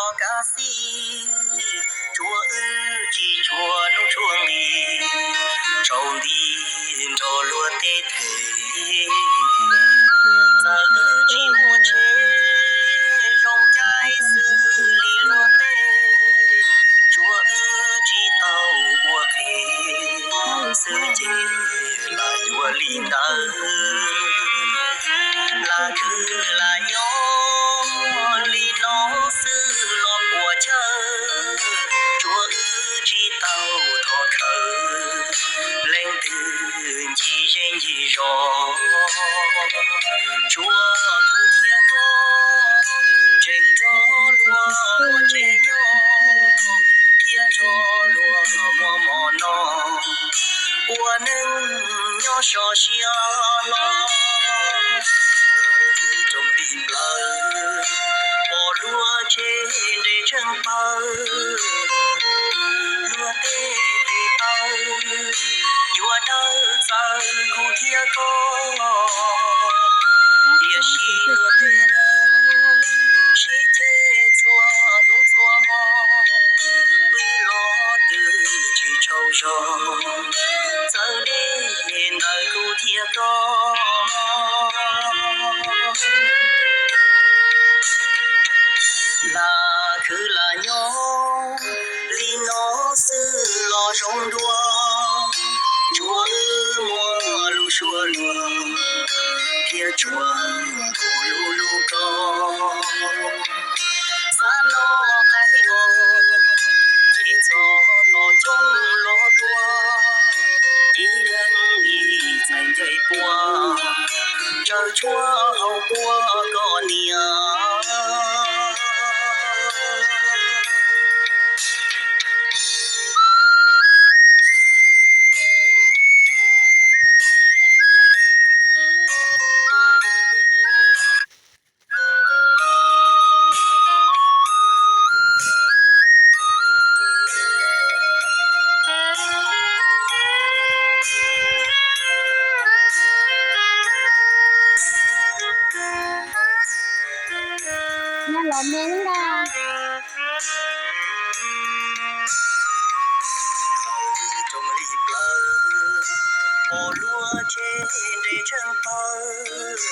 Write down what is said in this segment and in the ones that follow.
Kab xib, tsuav wb tsis tshua hnub tshua nqis, tsaus nti nrog luag tej teb. Txawm wb tsis muaj tsheb zoo caij xws li luag tej, tsuav wb tsis tau ua qhev xwb ces lam yuav li ntawd. Lam khwv lam nyob li no xwb los puas chawj, tsuav wb tsis tau thov khawv leej twg ncig zej ncig zos. Tsuav kuv thiab koj tseem nrog luag muaj tsev nyob, thiab nrog luag muaj mov noj, ua neej nyob so siab hlo. Rooj li plawv pom luag tsheb nres tsheej pawg, luag tej tes taw yuav dawb txawv kuv thiab koj. Tiam sis luag tej neeg sib ceg txhua hnub txhua hmo, pw los twb tsis tsaug zog, txawv deb ntawm kuv thiab koj. Lam khwv lam nyob li no xwb los zoo dua, tsuav wb muaj lus sua luag thiab tsuav kuv lub lub koj. Xav noj qaib os, ces txhob tos coob los tua, ib leeg ib txhais ncaig pua, tsaws tshuaj haus pua koj niam. Nyob los me ntag. Rooj li plawv pom luag tsheb nres tsheej pawg,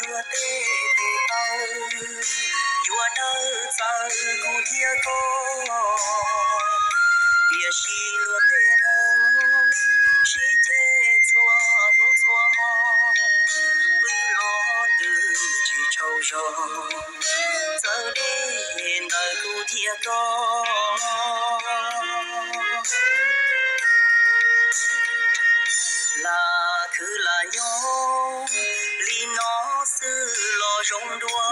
luag tej tes taw yuav dawb txawv kuv thiab koj. Tiam sis luag tej neeg sib ceg txhua hnub txhua hmo, pw los twb tsis tsaug zog, txawv deb ntawm kuv thiab koj. Lam khwv lam nyob li no xwb los zoo dua.